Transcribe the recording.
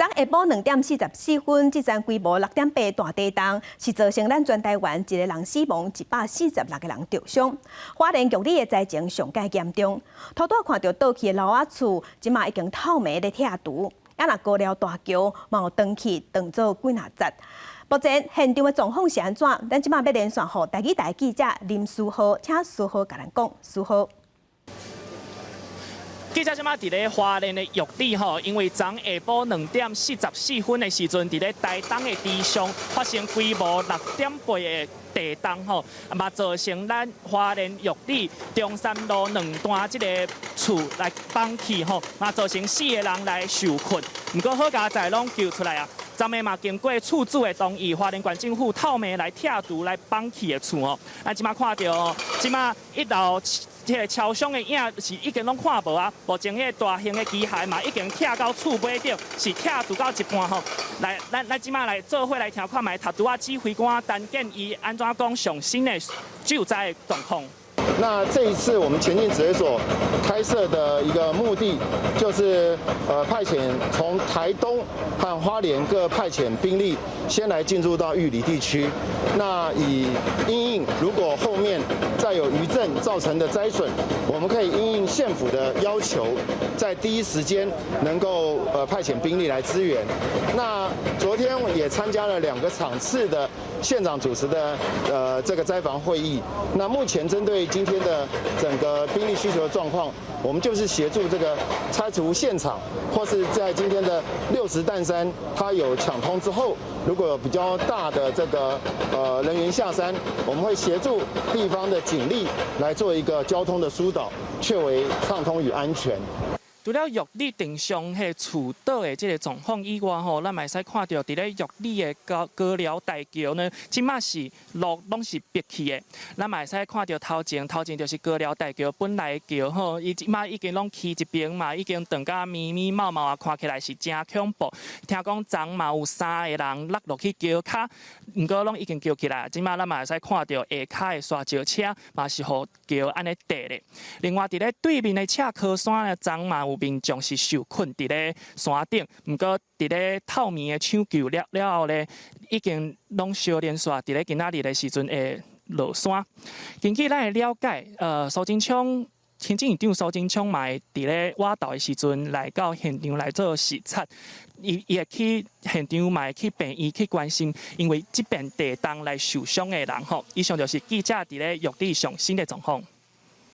昨下晡2點44分，這陣規模6.8大地動，是造成咱全台灣一個人死亡，146個人著傷。花蓮玉里的災情上蓋嚴重，頭拄看著倒去的樓仔厝，這馬已經透明咧拆除。啊，若高寮大橋嘛有斷去，斷做幾若節。目前現場的狀況是按怎？咱這馬欲連線予台語台記者林書豪，請書豪共咱講。書豪。記者這馬佇咧花蓮的玉里吼，因為昨下晡2點44分的時陣，佇咧台東的池上發生規模6.8的地動吼，嘛造成咱花蓮玉里中山路兩段這个厝來崩去吼，嘛造成四個人來受困。毋過好佳哉攏救出來啊！昨暝嘛經過厝主的同意，花蓮縣政府透明來拆除來崩去的厝吼。咱這馬看著，這馬一樓這个超商的影是已經攏看無啊！目前彼个大型的機械嘛已經拆到厝尾頂，是拆除到一半吼。來，咱咱這馬來做伙來聽看覓，頭拄仔指揮官陳建伊按怎講上新的救災的狀況。那這一次我們前進指揮所開設的一個目的，就是派遣從台東和花蓮各派遣兵力，先來進駐到玉里地區。那以因應如果後面再有餘震造成的災損，我們可以因應縣府的要求，在第一時間能夠派遣兵力來支援。那昨天也參加了兩個場次的縣長主持的這個災防會議。那目前針對今天的整個兵力需求的狀況，我們就是協助這個拆除現場，或是在今天的六十擔山，它有搶通之後，如果有比較大的這個人員下山，我們會協助地方的警力來做一個交通的疏導，確維暢通與安全。除了玉里鎮上彼厝倒的這个狀況以外吼，咱嘛會使看著佇咧玉里的高高寮大橋呢，這馬是路攏是閉去的。咱嘛會使看著頭前，頭前就是高寮大橋本來的橋吼，伊這馬已經攏起一邊嘛，已經斷甲密密麻麻啊，看起來是誠恐怖。聽講昨嘛有三個人落落去橋跤，毋過攏已經救起來。這馬咱嘛會使看著下跤的沙石車嘛是予橋按呢綴咧。另外佇咧對面的赤科山呢，昨嘛有民眾是受困佇咧山頂，毋過佇咧透明的搶救了了後咧，已經攏相連紲佇咧今仔日的時陣會落山。根據咱的了解，蘇貞昌行政院長蘇貞昌嘛會佇咧倚晝的時陣來到現場來做視察，伊伊會去現場嘛會去病院去關心，因為這遍地動來受傷的人吼。以上就是記者佇咧玉里上新的狀況。